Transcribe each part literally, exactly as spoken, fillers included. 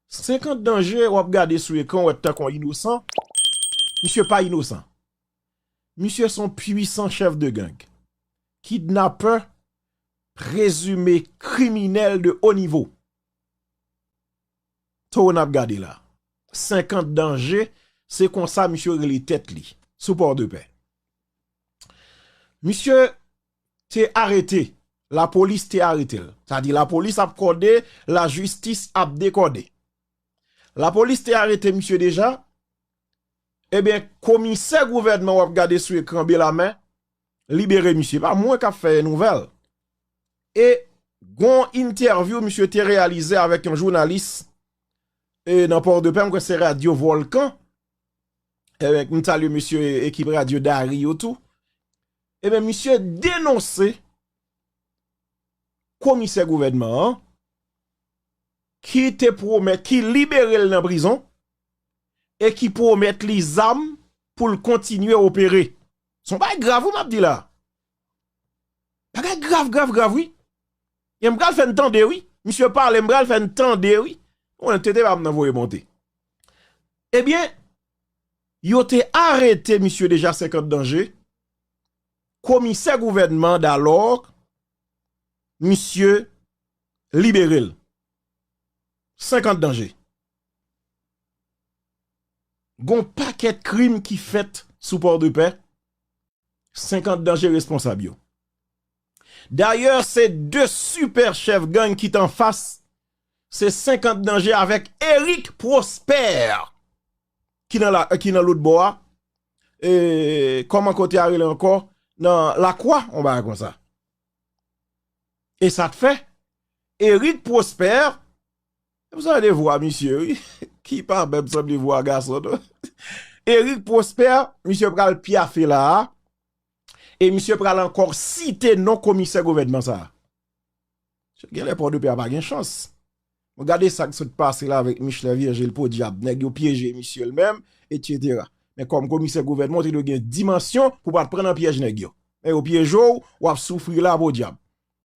Senkant Danje, w ap gade sou ekran, w wè tankou yon inosan. Misye pa inosan. Misye se yon pwisan chèf de gang. Kidnapè, prezime kriminèl de o nivo. Towo n ap gade la. Senkant Danje, se konsa misye rele tèt li, sou Pòdepè. Misye te arete, lapolis te arete l. Sa di lapolis ap kòde, lajistis ap dekòde. Lapolis te arete misye deja. Ebyen, komisè gouvènman w ap gade sou ekran Belamen, libere misye. Pa mwen k ap fè nouvèl. E gon entèvyou misye te reyalize avèk yon jounalis e nan Pòdepè, m kwè se Radyo Vòlkan. E, m salye mesye ekip Radyo Dari yo tou. Ebyen, misye denonse komisè gouvènman an ki te pwomèt, ki libere l nan prizon e ki pwomèt li zam pou l kontinye opere. Se yon bagay grav wi m ap di la. Bagay grav, grav, grav wi. E m pral fè n tande wi. Misye pale, m pral fè n tande wi. Mwen tete pa m nan voye monte. Ebyen, yo te arete misye deja Senkant Danje. Komisè gouvènman dalò, misye libere l. Senkant Danje. Gon pakèt krim ki fèt sou Pòdepè. Senkant Danje responsab yo. Dayè, se de sipè chèf gang ki t anfas. Se Senkant Danje avèk Eric Prosper ki nan la, ki nan lòt bò a. E, kòman kote a rele ankò? Nan Lakwa, yon bagay konsa. E sa t fè, Eric Prosper, m tande vwa misye wi, ki pa menm sanble vwa gason non. Eric Prosper, misye pral pyafe la a, e misye pral ankò site non komisè gouvènman sa a. Genlè Pòdepè a pa gen chans. Bon, gade sa k sot pase la avèk Michelet Virgile, podyab, nèg yo pyeje misye l menm, etsetera. Men kòm komisè gouvènman, ou te dwe gen dimansyon pou w pa t pran nan pyèj nèg yo. Men yo pyeje w, w ap soufri la, podyab.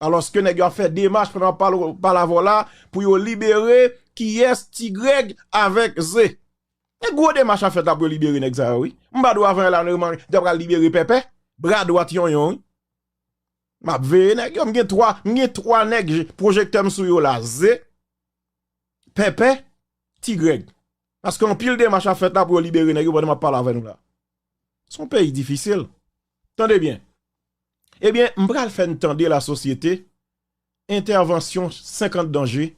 Alòske nèg yo ap fè demach pandan m ap pale, pale avè w la, pou yo libere kiyès, Ti Grèg avèk Ze. E gwo demach ap fèt la pou yo libere nèg sa yo, wi. M pa di w avan yè la, nèg yo pral libere Pèpè, bra dwat Yonyon, wi. M ap veye nèg yo. M gen twa, m gen twa nèg je-, pwojektè m sou yo la. Ze, Pèpè, Ti Grèg. Paske anpil demach ap fèt la pou yo libere nèg yo pandan m ap pale avè nou la. Se yon peyi difisil. Tande byen. Ebyen, m pral fè n tande lasosyete entèvansyon Senkant Danje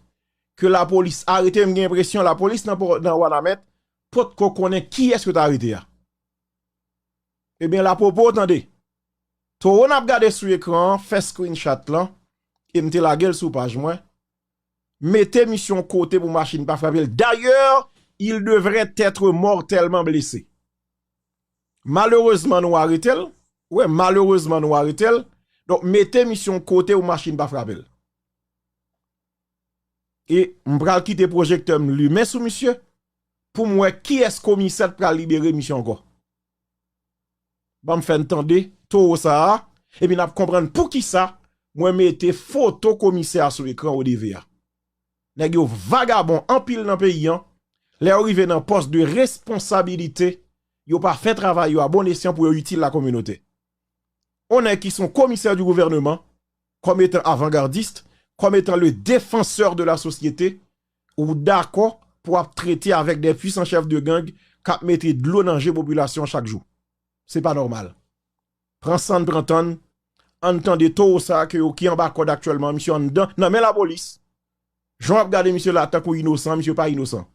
ke lapolis arete. M gen enpresyon lapolis nan po-, nan Wanament potko konnen kiyès yo t arete a. Ebyen, lapwopo, tande. Towo n ap gade sou ekran an, fè screenshot lan, e m te lage l sou paj mwen. Mete misye yon kote pou machin pa frape l. D'ailleurs, il devrait être mortellement blessé. Malerezman, nou arete l. Wi, malerezman, nou arete l. Donk, mete misye yon kote pou machin pa frape l. E m pral kite pwojektè m limen sou misye pou m wè kiyès komisè k pral libere misye ankò. Ban m fè n tande towo sa a, epi n ap konprann poukisa mwen mete foto komisè a sou ekran O D V a. Nèg yo vagabon anpil nan peyi an, lè yo rive nan pòs de responsabilite, yo pa fè travay yo a bon esyan pou yo itil lakominote. On nèg ki se yon komisè di gouvèneman, kòm etan avangardis, kòm etan le défenseur de la société, ou dakò pou ap trete avèk de pwisan chèf de gang k ap mete dlo nan je popilasyon an chak jou. Se pa nòmal. Pran san n pran tan n, ann tande towo sa a ke yo ki anba kòd aktyèlman, misye anndan, nan men lapolis. Jan w ap gade misye la tankou inosan, misye pa inosan.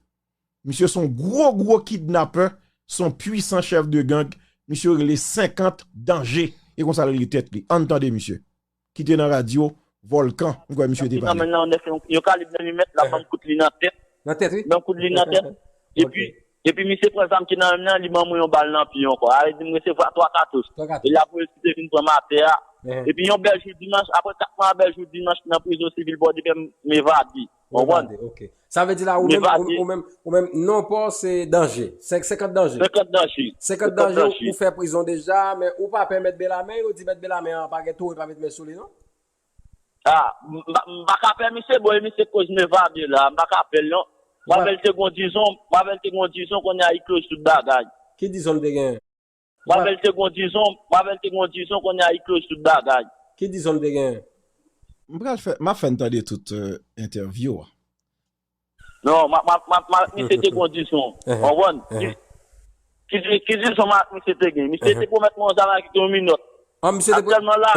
Misye se yon gwo, gwo kidnapè, se yon pwisan chèf de gang, misye rele Senkant Danje, e konsa l rele tèt li. Ann tande misye. Ki te nan radyo Vòlkan, m kwè misye te pale. Nan men l, yon nèf, yon, yon kalib nan limèt, l ap ban m kout li nan tèt. Nan tèt, wi. Ban m kout li nan tèt. Epi, epi misye pran zam ki nan men l lan, li ban mwen yon bal nan pye ankò. A vle di m resevwa twa katouch. Twa katouch. E l ap resite vin pran m atè a. Epi yon bèl jou dimanch, apre kat mwa bèl jou dimanch nan prizon sivil Pòdepè, m evade. Ou konprann? Evade, ok. Sa vle di la, ou menm, ou, ou menm, ou menm, non pa w se Danje. Senk, Senkant Danje. Senkant Danje. Senkant Danje, ou fè prizon deja, men ou pa pè Mèt Belamen, yo di Mèt Belamen an pa gen towo, pa met men sou li, non? Ah, m, m, m pa ka pè misye, bon, e misye koz m evade la, m pa ka pè l, non. M rapèl te gon dizon, m rapèl te gon dizon kounye a li close tout bagay. Ki dizon l te gen? M rapèl te gon dizon, m rapèl te gon dizon kounye a li close tout bagay. Ki dizon l te gen? M pral fè, m ap fè n tande tout euh, entèvyou a. Non, m ap, m ap, m ap, m ap, misye te gon dizon. Konprann? Ki, ki, ki dizon m ak misye te gen? Misye te pwomèt mwen yon zam ak yon minòt. An, misye te pwomèt. Aktyèlman la.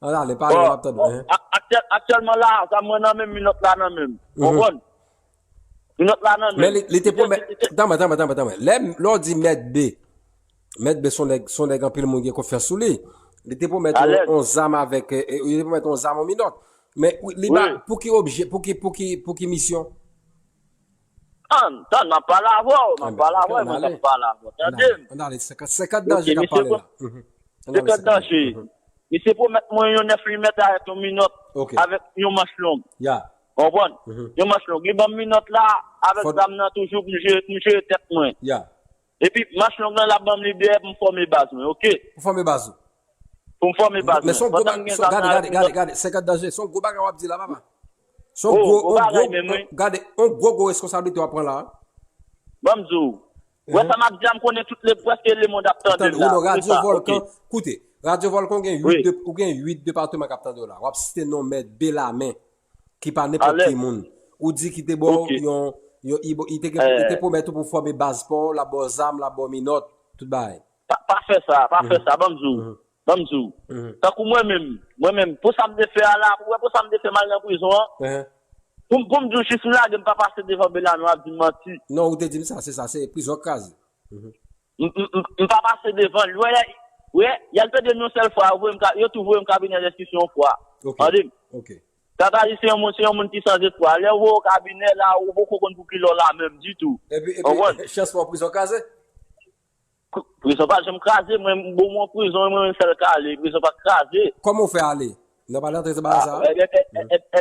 An, ale, pale, m ap tande. Bon, aktyèl, aktyèlman la, zam mwen nan men m, minòt la nan men m. Konprann? Minòt la nan men m. Men li, li te pwomèt. Tanmen, tanmen, tanmen, tanmen. Lè, lè w di Mèt B, Mèt B se yon nèg, se yon nèg anpil moun gen konfyans sou li. Li te pwomèt yon, yon zam avèk, eh, li te pwomèt yon zam yon minòt. Men li ba, pou ki objè, pou ki, pou ki, pou ki misyon? Tann, tann, m ap pale avè w, m ap pale avè w, mwen k ap pale avè w. Tande m. Ann ale, senkant, senkant danje k ap pale la. Senkant danje. Misye pwomèt mwen yon nèf milimèt avèk yon minòt, avèk yon manch long. Konprann? Yon manch long. Li ban m minòt la, avèk zam nan toujou pou m jere, pou m jere tèt mwen. Epi, manch long nan, l ap ban m li dèyè pou m fòme baz mwen, oke? Pou fòme baz ou. Pou m fòme baz mwen. Men se yon gwo bagay, gade, gade, gade, gade, senkant danje, se yon gwo bagay w ap di la, papa. Se yon gwo, gwo bagay menm, wi. Gade, yon gwo, gwo reskonsablite w ap pran la. Ban m di w. Wè sa m ap di a, m konnen tout le, prèske lemonn ap tande m la. Radyo Vòlkan, koute, Radyo Vòlkan, ou gen uit, ou gen uit depatman k ap tande w la. W ap site non Mèt Belamen, ki pa nenpòt ki moun. Ou di ki te ba w yon, yon, li te, li te pwomèt ou pou fòme baz pa w, l ap ba w zam, l ap ba w minòt, tout bagay. Pa, pa fè sa, pa fè sa, ban m di w. Ban m di w. Tankou mwen menm, mwen menm, pou sa m te fè a la, ou wè pou sa m te fè m al nan prizon an, pou, pou m di w jis m lage m pa pase devan Belamen, w ap di m manti. Non, ou te di m sa, se sa, se prizon k kraze. M, m, m, m pa pase devan l. Wè, wè, y al plede m yon sèl fwa, yo voye m ka, yo tou voye m kabinè lenstriksyon yon fwa. Tande m. Tata di se yon moun, se yon moun ki san zespwa. Lè yo voye w kabinè la, ou poko konn pou kilè w la menm ditou. Epi, epi, chans pa w prizon kraze? Prizon pa janm kraze, mwen, bon, mwen prizon, mwen menm sèl k ale, prizon pa t kraze. Kòman w fè ale? Nan pa antre se bagay sa?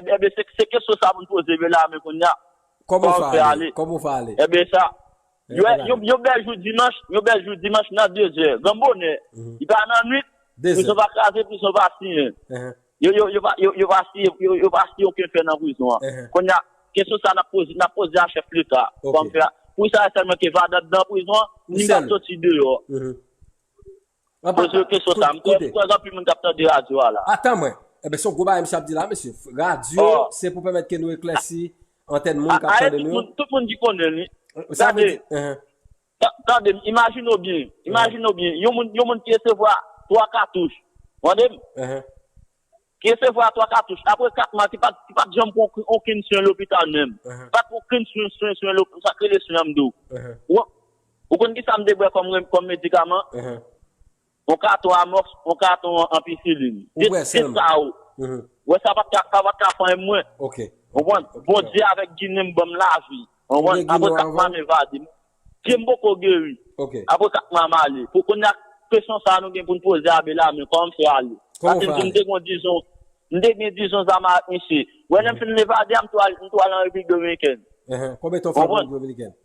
Ebyen, se, se kesyon sa pou n poze Belamen kounye a. Kòman w fè ale? Kòman w fè ale? Ebyen, sa, Yon, yon, yon bèl jou dimanch, yon bèl jou dimanch nan de zè, gran bonè. Li pa nan nwit, prizon pa kraze, prizon pa siyen. Yo, yo, yo pa, yo, yo pa siyen, yo, yo pa siyen okenn fè nan prizon an. Kounye a, kesyon sa n ap poze, n ap poze a chèf leta. Pou sa sèlman ke Vadan nan prizon an, li pa soti deyò. Poze yo kesyon sa. M kwè, m kwè gen anpil moun k ap tande radyo a la. Atan mwen. Ebyen, se yon gwo bagay misye ap di la, mesye. Radyo, se pou pèmèt ke nou eklèsi antèn moun k ap tande nou yo. Tout moun, tout moun ki konnen li. Sa vle di, tande m, imajine w byen, imajine w byen. Yon moun, yon moun ki resevwa twa katouch. Tande m? Ki resevwa twa katouch. Apre kat mwa, ki pa t, ki pa t janm pran okenn swen lopital menm. Pa t pran okenn swen, swen, swen, sa k rele swen an m di w. Ou konn ki sa m te bwè kòm, kòm medikaman? Yon katon amòks, yon katon anpisilin. Ou bwè sèlman. Se sa ou. Wè sa pa t ka, sa pa t ka fè anyen mwen. Konprann? Bondye avèk Ginen m ban m lavi. Konprann? Apre kat mwa m evade m. Pye m poko geri. Apre kat mwa m ale. Pou kounye a, kesyon sa a nou gen pou n poze a Belamen, kòman m fè ale? Paske m di m te gen dizon, m te gen dizon zam avèk misye. Wè lè m fin evade a, m tou al, m tou al an Repiblik Dominikèn. Konbyen tan w fè an Repiblik Dominikèn?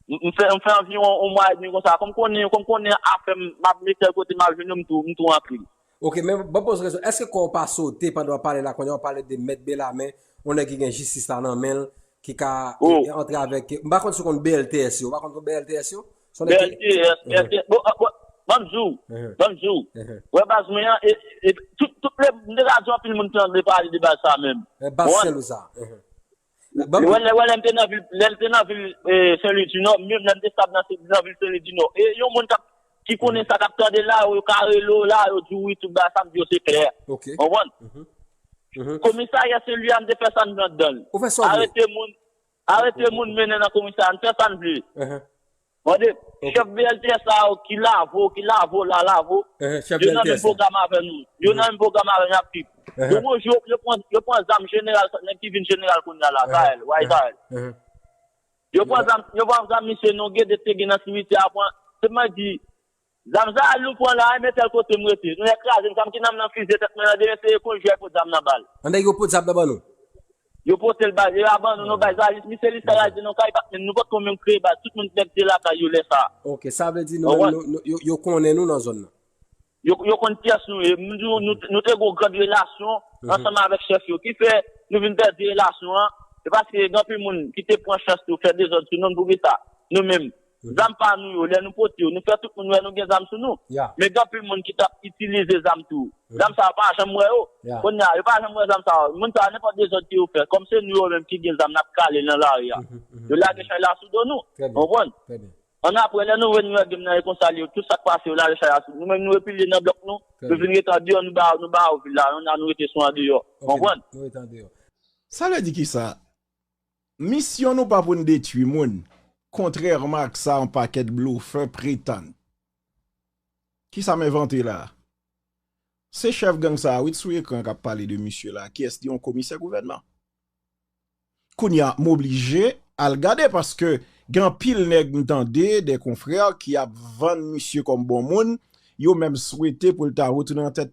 M, m fè, m fè anviwon yon mwa edmi konsa. Kòm konnen, kòm konnen afè m, m ap met tèl kote m ap jwenn yo, m tou, m tou antre. Ok, men ban m poze w kesyon. Èske kò w pa sote pandan w ap pale la, kounye a w pale de Mèt Belamen, yon nèg ki gen jistis la nan men l, ki ka, e, antre avèk, m pa konn si w konn B L T S yo, w pa konn konn B L T S yo? Se yon nèg ki B L T S, bon, bon, ban m di w, ban m di w. Wè baz mwen an, e, e, tout, tout le, m te ka di w anpil moun ki antre pale de baz sa menm. Baz Sen Lwi sa. Wè lè, wè lè m te nan vil, lè l te nan vil, e, Sen Lwi di Nò, menm lè m te stab nan, nan vil Sen Lwi di Nò. E yon moun k ap, ki konnen sa, k ap tande la, yo ka rele w la, yo di w wi, tout bagay sa m di yo se klè. Konprann? Komisarya Sen Lwi a, m te fè sa m vle anndan l. Arete moun, arete moun mennen nan komisarya, m fè sa m vle. Tande, chèf B L T S sa yo ki lave w, ki lave w la, lave w, yo nan menm pwogram avè nou. Yo nan menm pwogram avè nou, y ap viv. Yo pran, yo, yo pran, yo pran zam jeneral, nèg ki vin jeneral kounye a la, Zayèl, Way Zayèl. Yo pran zam, yo pran zam misye, non, Gede te gen nan simityè a, pran, se mwen di, zam Zayèl nou pran la, e men tèl kote m rete. Nou nèk kraze m, sa m ki nan m nan fize tèt mwen an, demen se ekonjè pou zam nan ba l. An nèg yo pot zam nan ban nou. Yo pote l bay, yo abandone nou bay sa, misye li sa, y al di nou kay pa t menm, nou pa t konn menm kreye baz, tout moun nèg te lakay yo lè sa. Ok, sa vle di nou menm, nou, nou, yo, yo konnen nou nan zòn nan. Yo, yo konn kiyès nou ye. M di w, nou, nou te gon grand relasyon ansanm avèk chèf yo. Ki fè, nou vin pèdi relasyon an, Se paske gen anpil moun ki te pran chans tou fè dezòd sou nou, poukisa nou menm, zam pa nou yo, lè nou pote yo, nou fè tout moun wè nou gen zam sou nou. Men gen anpil moun ki t ap itilize zam tou. Zam sa yo pa janm wè yo. Kounye a, yo pa janm wè zam sa yo. Moun sa yo, nenpòt dezòd ke yo fè, kòm se nou yo menm ki gen zam, n ap kale nan lari a. Yo lage chay la sou do nou. Konprann? Annapre, lè nou vin wè game nan e konsa li ye, tout sa k pase, yo lage chay la sou nou. Nou menm, nou repile nan blòk nou. Yo vin rete andeyò, nou ba, nou ba yo vil la. Kounye a, nou rete sou andeyò. Konprann? Sa vle di kisa? Misyon nou pa pou n detwi moun, kontrèman ak sa yon pakèt blofè pretann. Kisa m envante la a? Se chèf gang sa a wi t sou ekran k ap pale de misye la, kiyès li, yon komisè gouvènman. Kounye a, m oblije al gade paske gen anpil nèg m tande, de konfrè ki ap vann misye kòm bon moun, yo menm swete pou l ta retounen nan tèt